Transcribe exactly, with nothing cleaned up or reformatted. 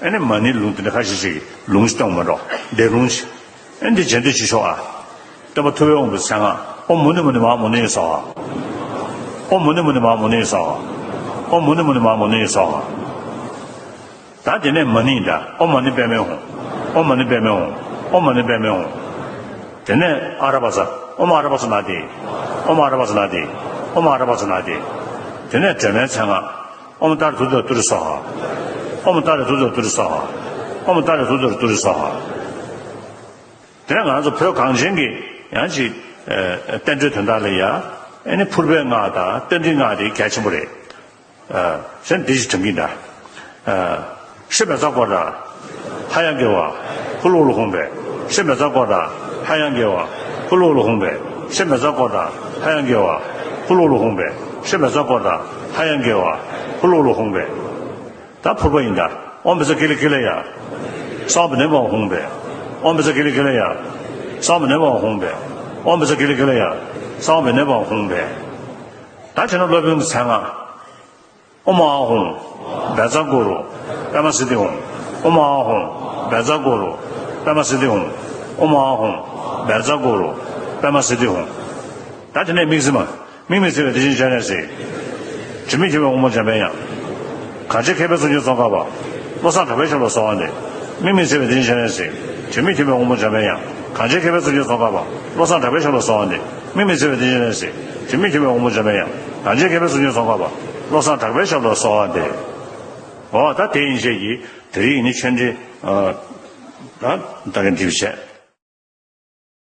ཨ་ནི་མ་ཎིའི་ལུང་དེ་འདྲ་ཁ་ཤས་ཤིག་གི་ལུང་ཞིག་གཏོང་མ་འགྲོ། བཟླས་ལུང་ཞིག་ཨ་ནི་འདི་རྗེས་ཟློས་བྱེད་ཆོག་ཨ། སྟོན་པ་ཐུབ་པའི་དབང་པོའི་མཚན་སྔགས། ཨོཾ་མུ་ནེ་མུ་ནེ་མ་ཧཱ་མུ་ནེ་སྭཱ་ཧཱ། ཨོཾ་མུ་ནེ་མུ་ནེ་མ་ཧཱ་མུ་ནེ་སྭཱ་ཧཱ། ཨོཾ་མུ་ནེ་མུ་ནེ་མ་ཧཱ་མུ་ནེ་སྭཱ་ཧཱ། ད་དེ་ནས་མ་ཎི་འདྲ། ཨོཾ་མ་ཎི་པདྨེ་ཧཱུྃ། ཨོཾ་མ་ཎི་པདྨེ་ཧཱུྃ། ཨོཾ་མ་ཎི་པདྨེ་ཧཱུྃ། དེ་ནས་ཨ་ར་པ་ཙ། ཨོཾ་ཨ་ར་པ་ཙ་ན་དྷཱིཿ། ཨོཾ་ཨ་ར་པ་ཙ་ན་དྷཱིཿ། ཨོཾ་ཨ་ར་པ་ཙ་ན་དྷཱིཿ། དེ་ནས་སྒྲོལ་མའི་མཚན་སྔགས། ཨོཾ་ཏཱ་རེ་ཏུཏྟྱ་ཏུ་རེ་སྭཱ་ཧཱ། ཨོཾ་ཏཱ་རེ་ཏུཏྟྱ་ཏུ་རེ་སྭཱ་ཧཱ། ཨོཾ་ཏཱ་རེ་ཏུཏྟྱ་ཏུ་རེ་སྭཱ་ཧཱ། དེ་ནས་ང་ཚོ་བོད་གངས་ཅན་གྱི་ཡང་ཅིག་ཨ་བསྟན་འགྲོའི་དོན་དག་ལ་ཡ། ཨ་ནི་ཕུར་པའི་སྔགས་དང་རྟ་མགྲིན་སྔགས་དེ་གལ་ཆེན་པོ་རེད། ཨ་གཞན་འདི་ཞིག་དྲན་གྱིན་གདའ། ཨ་ཧྲཱིཿབཛྲ་ཀྲོ་དྷ། ཧ་ཡ་གྲཱི་ཝ། ཧུ་ལུ་ཧུ་ལུ་ཧཱུྃ་ཕཊ། ཧྲཱིཿབཛྲ་ཀྲོ་དྷ། ཧ་ཡ་གྲཱི་ཝ། ཧུ་ལུ་ཧུ་ལུ་ཧཱུྃ་ཕཊ། ཧྲཱིཿབཛྲ་ཀྲོ་དྷ། ཧ་ཡ་གྲཱི་ཝ། ཧུ་ལུ་ཧུ་ལུ་ཧཱུྃ་ཕཊ། ཧྲཱིཿབཛྲ་ཀྲོ་དྷ། ཧ་ཡ་གྲཱི་ཝ། ཧུ་ལུ་ཧུ་ལུ་ཧཱུྃ་ཕཊ། ད་ཕུར་པ་ཡིན་གདའ། ཨོཾ་བཛྲ་ཀཱི་ལི་ཀཱི་ལི་ཡ། སྭཱ་ཧཱ་བི་ནེ་བྷ་ཝ་ཧཱུྃ་ཕཊ། ཨོཾ་བཛྲ་ཀཱི་ལི་ཀཱི་ལི་ཡ། སྭཱ་ཧཱ་བི་ནེ་བྷ་ཝ་ཧཱུྃ་ཕཊ། ཨོཾ་བཛྲ་ཀཱི་ལི་ཀཱི་ལི་ཡ། སྭཱ་ཧཱ་བི་ནེ་བྷ་ཝ་ཧཱུྃ་ཕཊ། ད་བྱས་ན་སློབ་དཔོན་གྱི་མཚན་སྔགས། ཨོཾ་ཨཱཿཧཱུྃ། བཛྲ་གུ་རུ། པདྨ་སིདྡྷི་ཧཱུྃ། ཨོཾ་ཨཱཿཧཱུྃ། བཛྲ་གུ་རུ། པདྨ་སིདྡྷི་ཧཱུྃ། ཨོཾ་ཨཱཿཧཱུྃ། བཛྲ་གུ་རུ། པདྨ་སིདྡྷི་ཧཱུྃ། ད་དེ་ནས་དམིགས་བརྩེ་མ། དམིགས་མེད་བརྩེ་བའི་བདེ་ཆེན་སྤྱན་རས་གཟིགས། དྲི་མེད་ཐིམ་པའི་དབང་པོ་འཇམ་པའི་དབྱངས། གང་ཆེ་མཁས་པའི་གཙུག་ཆེན་ཙོང་ཁ་པ། བློ་བཟང་གྲགས་པའི་ཞབས་ལ་གསོལ་བ་འདེབས། དམིགས་མེད་བརྩེ་བའི་བདེ་ཆེན་སྤྱན་རས་གཟིགས། དྲི་མེད་ཐིམ་པའི་དབང་པོ་འཇམ་པའི་དབྱངས། གང་ཆེ་མཁས་པའི་གཙུག་ཆེན་ཙོང་ཁ་པ། བློ་བཟང་གྲགས་པའི་ཞབས་ལ་གསོལ་བ་འདེབས། དམིགས་མེད་བརྩེ་བའི་བདེ་ཆེན་སྤྱན་རས་གཟིགས། དྲི་མེད་ཐིམ་པའི་དབང་པོ་འཇམ་པའི་དབྱངས། གང་ཆེ་མཁས་པའི་གཙུག་ཆེན་ཙོང་ཁ་པ། བློ་བཟང་གྲགས་པའི་ཞབས་ལ་གསོལ་བ་འདེབས། འོ་ད་དེ་ཡིན་ཞེས་ཀྱིས་དེ་རིང་ནི་ཆོས་འབྲེལ། ད་ད་གིན་འདི་བྱས།